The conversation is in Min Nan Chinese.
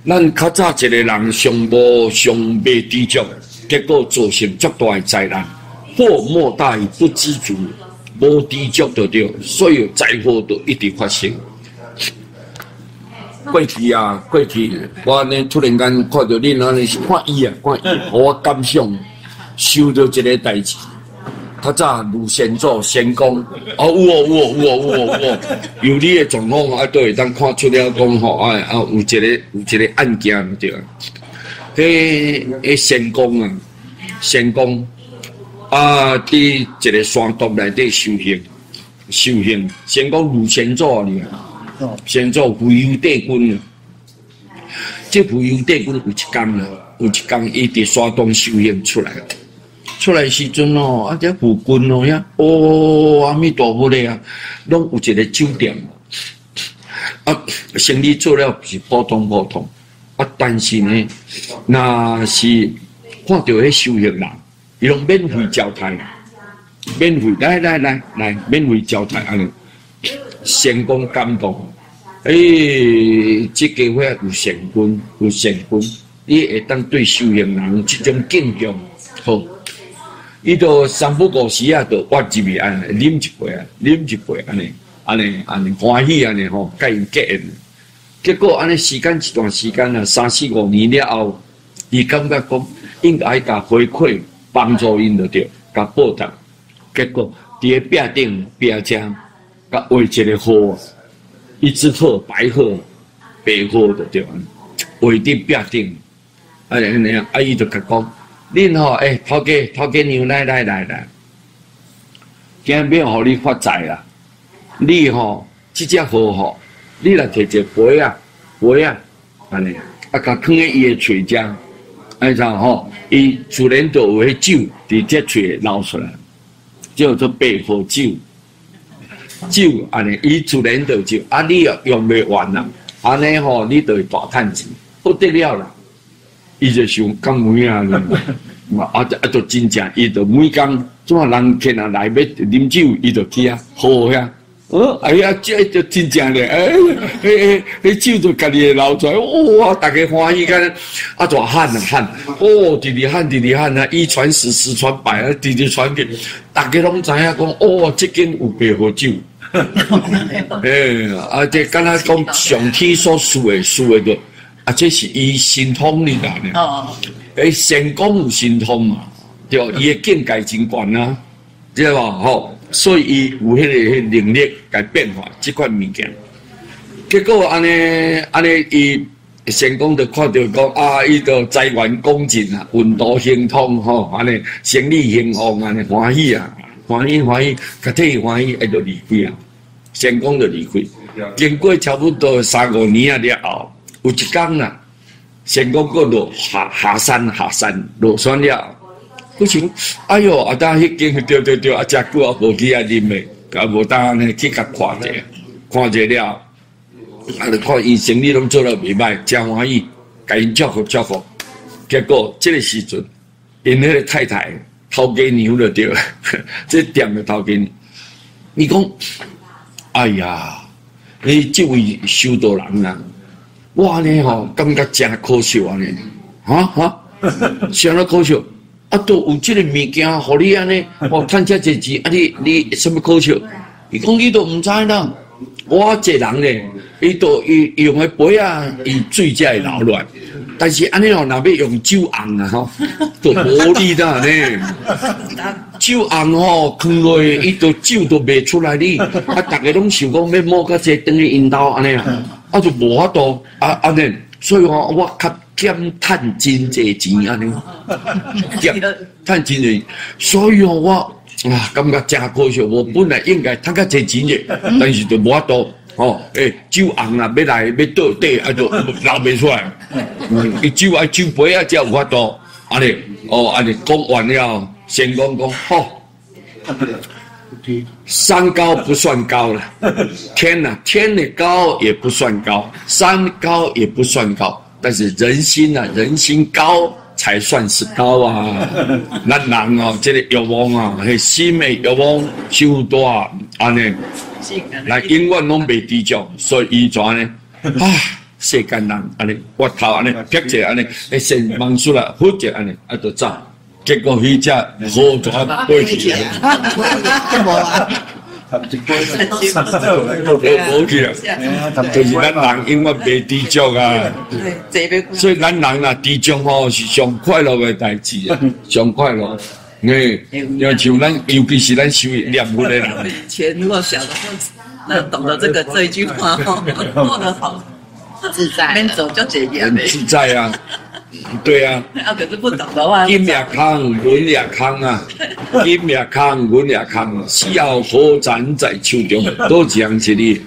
咱較早一个人上無上袂知足，結果造成足大的災難。禍莫大於不知足，無知足就對，所以災禍都一直發生。過去啊，過去我按呢突然間看著恁按呢看伊啊，看伊，予我感想，想著一个代誌。較早盧先祖仙公，哦有哦有哦有哦有哦有哦，由你的狀況啊，都會當看出了講吼，啊啊有一个案件對。彼仙公啊，仙公啊，佇一个山洞內底修行，修行。仙公盧先祖啊，先祖浮游帝君啊，這浮游帝君有一工啊，有一工伊佇山洞修行出來。出來時陣哦，啊，這附近哦遐，哦，阿彌陀佛咧啊，攏有一個酒店，啊，生意做了是普通普通，啊，但是呢，若是看著彼修行人，伊攏免費招待，免費來來來來，免費招待按呢，仙公感動，欸，這家伙有善根，有善根，你會當對修行人這種敬重，好。伊就三不五時啊，就挖入去按呢，啉一杯啊，啉一杯按呢，按呢按呢歡喜按呢吼，共𪜶結緣。結果按呢時間一段時間啊，三四五年了後，伊感覺講應該共回饋幫助𪜶就對，共報答。結果佇个壁頂壁遮，共畫一个鶴，一隻鶴白鶴，白鶴就對，畫佇壁頂，按呢按呢，啊伊就共講。恁吼，欸，頭家頭家娘來來來來，今日欲予你發財啦！你吼，這隻鶴吼，你若提一個杯仔，杯仔，按呢，啊，共囥佇伊的喙遮，按怎吼，伊自然就有彼酒佇這喙流出來，叫做白鶴酒。酒按呢，伊自然就酒，啊，你用袂完啊，按呢吼，你就會大趁錢，不得了啦！伊就想敢有影呢，啊啊就真正，伊就每工怎人客若來欲啉酒，伊就去遐喝遐，哦，哎呀，這就真正咧，欸，彼彼彼酒就家己會流出來，哇，逐家歡喜甲，啊，就喊啊喊，哦，直直喊，直直喊啊，一傳十，十傳百啊，直直傳去，逐家攏知影講，哦，這間有白鶴酒，欸，啊，這敢若講上天所賜的賜的就。啊，這是伊神通力啦！欸，仙公有神通嘛？對，伊的境界真懸啊，對無吼？所以伊有彼個能力共變化這款物件。結果按呢按呢，伊仙公就看著講啊，伊就財源廣進啊，運途亨通吼，按呢生意興旺按呢歡喜啊，歡喜歡喜，共替伊歡喜，伊就離開啊。仙公就離開。經過差不多三五年啊了後。有一工啊，仙公閣落下下山下山落山了，閣想，哎喲，啊當彼間對對對，啊誠久啊無去遐啉的，啊無當按呢去共看者，看者了，啊就看𪜶生意攏做了袂䆀，誠歡喜，共𪜶祝福祝福。結果這个時陣，𪜶彼个太太頭家娘就對了，這店的頭家娘，伊講，哎呀，你這位修道人啊！我按呢吼，感覺誠可惜按呢，哈哈，啥物可惜？啊，都有這个物件，予你按呢，哦，趁遮濟錢，啊你你啥物可惜？伊講你都毋知啦，我這人咧，伊都伊用的杯仔，伊水才會流落來。但是按呢哦，若欲用酒甕啊吼，都無力啦呢。酒甕吼，囥落去，伊都酒都袂出來哩。啊，逐家攏想講欲摸較濟轉去𪜶兜按呢啊，啊就無法度啊按呢，所以吼我較減趁真濟錢按呢，減趁真濟，所以吼我啊感覺誠可惜，我本來應該趁較濟錢的，但是就無法度。吼，欸，酒甕啊，欲來欲倒底啊，就流袂出來。伊酒愛酒杯啊，才有法度。按呢，哦，按呢講完了，仙公講，好，山高不算高了，天吶，天的高也不算高，山高也不算高，但是人心啊，人心高才算是高啊。咱人哦，這个欲望啊，彼心的欲望傷大，按呢。來永遠攏袂知足，所以伊怎呢？啊，世間人按呢，我頭按呢，撇者按呢，欸先望出來，好者按呢，啊就走。結果彼隻好就飛去啊，無啊，無去啊，就是咱人永遠袂知足啊。所以咱人若知足吼是上快樂的代誌啊，上快樂。欸，像咱，尤其是咱修念佛的人。以前如果小的時候，那懂得這一句話，過得好自在，免做足濟業很自在啊，對啊。啊，可是不懂的話，金也空，銀也空啊，金也空，銀也空，死後好殘在手中，佗一項是你？